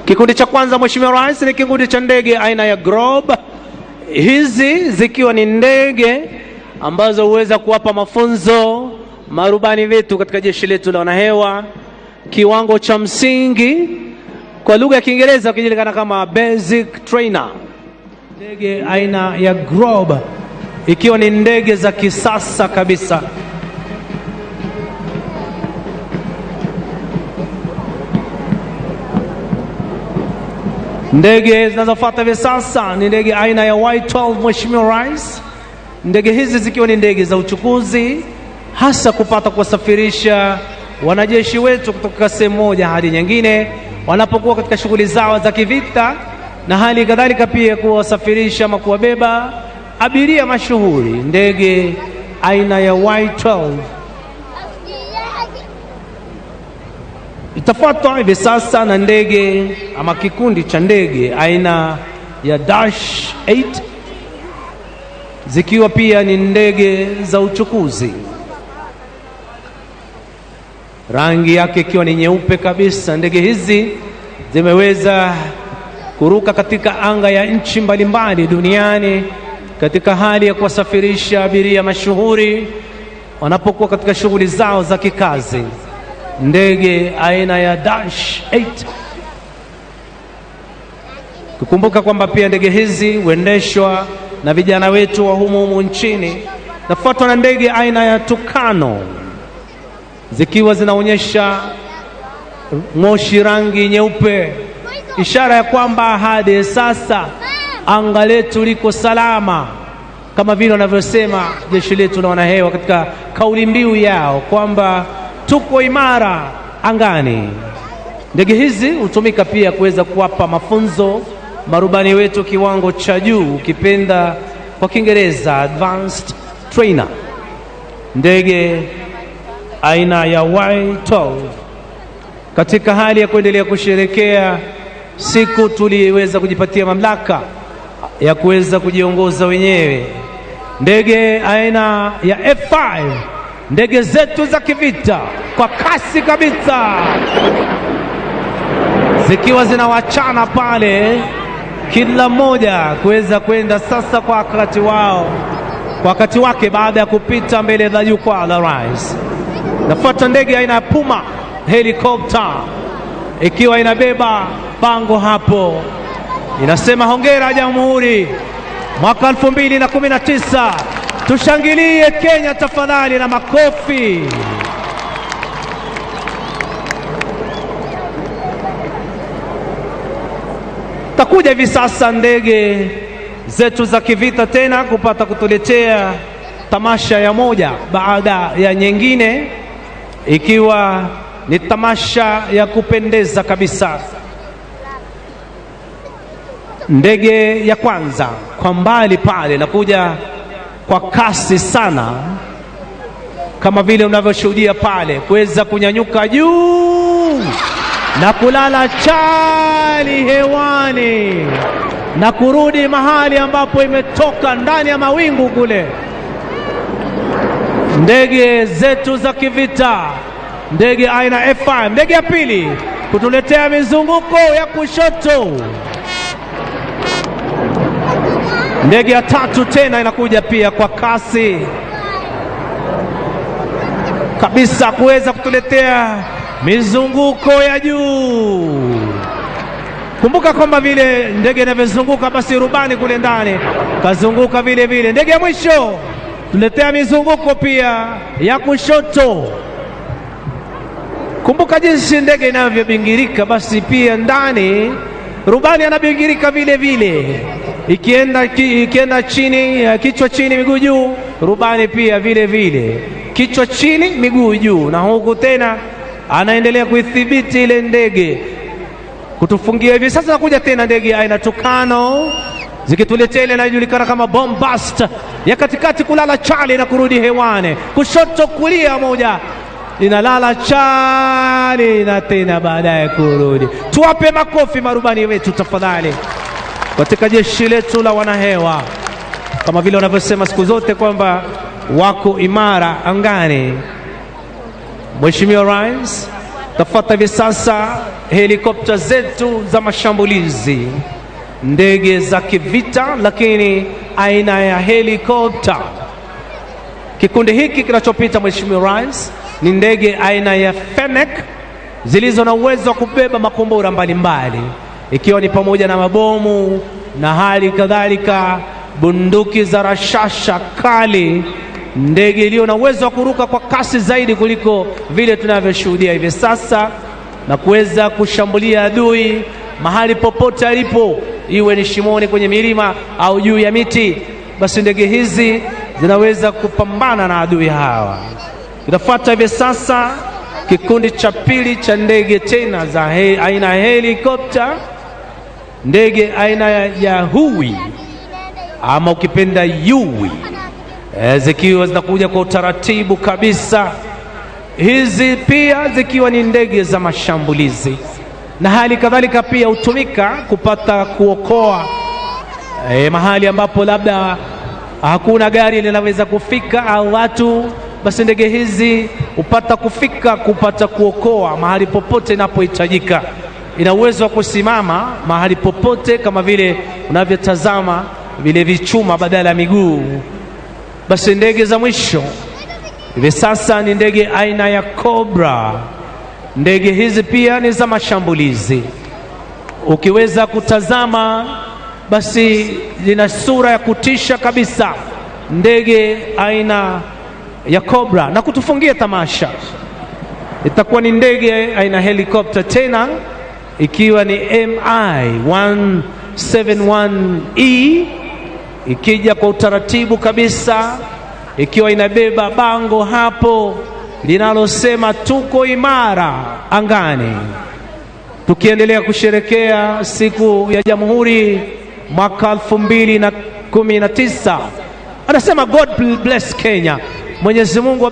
Kikundi cha kwanza, Mheshimiwa Rais, ni kikundi cha ndege aina ya Grob, hizi zikiwa ni ndege ambazo huweza kuwapa mafunzo marubani wetu katika jeshi letu la wanahewa kiwango cha msingi, kwa lugha ya Kiingereza wakijulikana kama basic trainer. Ndege aina ya Grob ikiwa ni ndege za kisasa kabisa. Ndege zinazofuata hivi sasa ni ndege aina ya Y12, Mheshimiwa Rais. Ndege hizi zikiwa ni ndege za uchukuzi, hasa kupata kuwasafirisha wanajeshi wetu kutoka sehemu moja hadi nyingine wanapokuwa katika shughuli zao za kivita, na hali kadhalika pia kuwasafirisha ama kuwabeba abiria mashuhuri. Ndege aina ya Y12 itafuatwa hivi sasa na ndege ama kikundi cha ndege aina ya Dash 8 zikiwa pia ni ndege za uchukuzi, rangi yake ikiwa ni nyeupe kabisa. Ndege hizi zimeweza kuruka katika anga ya nchi mbalimbali duniani katika hali ya kuwasafirisha abiria mashuhuri wanapokuwa katika shughuli zao za kikazi. Ndege aina ya Dash 8. Kukumbuka kwamba pia ndege hizi huendeshwa na vijana wetu wa humu humu nchini. Nafuatwa na ndege aina ya Tukano zikiwa zinaonyesha moshi rangi nyeupe, ishara ya kwamba hadi sasa anga letu liko salama, kama vile wanavyosema jeshi letu la wanahewa katika kauli mbiu yao kwamba tuko imara angani. Ndege hizi hutumika pia kuweza kuwapa mafunzo marubani wetu kiwango cha juu, ukipenda kwa Kiingereza advanced trainer. Ndege aina ya Y12 katika hali ya kuendelea kusherekea siku tuliweza kujipatia mamlaka ya kuweza kujiongoza wenyewe. Ndege aina ya F5, ndege zetu za kivita kwa kasi kabisa, zikiwa zinawachana pale, kila mmoja kuweza kwenda sasa kwa wakati wao, kwa wakati wake, baada ya kupita mbele za jukwaa la rais. Nafuata ndege aina ya Puma helikopta ikiwa inabeba bango hapo inasema hongera Jamhuri, mwaka 2019. Tushangilie Kenya tafadhali na makofi. Takuja hivi sasa ndege zetu za kivita tena kupata kutuletea tamasha ya moja baada ya nyingine, ikiwa ni tamasha ya kupendeza kabisa. Ndege ya kwanza kwa mbali pale nakuja kwa kasi sana, kama vile unavyoshuhudia pale, kuweza kunyanyuka juu na kulala chali hewani na kurudi mahali ambapo imetoka ndani ya mawingu kule. Ndege zetu za kivita, ndege aina F5, ndege ya pili kutuletea mizunguko ya kushoto. Ndege ya tatu tena inakuja pia kwa kasi kabisa kuweza kutuletea mizunguko ya juu. Kumbuka kwamba vile ndege inavyozunguka, basi rubani kule ndani kazunguka vile vile. Ndege ya mwisho tuletea mizunguko pia ya kushoto. Kumbuka jinsi ndege inavyobingirika, basi pia ndani rubani anabingirika vile vile, ikienda chini, kichwa chini, miguu juu, rubani pia vile vile kichwa chini, miguu juu, na huku tena anaendelea kuithibiti ile ndege kutufungia hivi sasa. Nakuja tena ndege aina Tukano zikituletea ile inayojulikana kama bombast ya katikati, kulala chali na kurudi hewani, kushoto kulia, moja inalala chali na tena baadaye kurudi. Tuwape makofi marubani wetu tafadhali, katika jeshi letu la wanahewa, kama vile wanavyosema siku zote kwamba wako imara angani. Mheshimiwa Rais, Tafuata hivi sasa helikopta zetu za mashambulizi, ndege za kivita, lakini aina ya helikopta. Kikundi hiki kinachopita, Mheshimiwa Rais, ni ndege aina ya Fennec zilizo na uwezo wa kubeba makombora mbalimbali, ikiwa ni pamoja na mabomu na hali kadhalika bunduki za rashasha kali, ndege iliyo na uwezo wa kuruka kwa kasi zaidi kuliko vile tunavyoshuhudia hivi sasa na kuweza kushambulia adui mahali popote alipo, iwe ni shimoni, kwenye milima au juu ya miti. Basi ndege hizi zinaweza kupambana na adui hawa. Kinafuata hivi sasa kikundi cha pili cha ndege tena za aina ya helikopta, ndege aina ya Huey ama ukipenda Yui, zikiwa zinakuja kwa utaratibu kabisa, hizi pia zikiwa ni ndege za mashambulizi na hali kadhalika pia hutumika kupata kuokoa mahali ambapo labda hakuna gari linaweza kufika au watu, basi ndege hizi hupata kufika kupata kuokoa mahali popote inapohitajika. Ina uwezo wa kusimama mahali popote kama vile unavyotazama vile vichuma badala ya miguu. Basi ndege za mwisho hivi sasa ni ndege aina ya Cobra. Ndege hizi pia ni za mashambulizi. Ukiweza kutazama, basi lina sura ya kutisha kabisa, ndege aina ya Cobra. Na kutufungia tamasha itakuwa ni ndege aina helikopta tena, ikiwa ni MI 171E ikija kwa utaratibu kabisa, ikiwa inabeba bango hapo linalosema tuko imara angani, tukiendelea kusherekea siku ya Jamhuri mwaka 2019. Anasema God bless Kenya, Mwenyezi Mungu.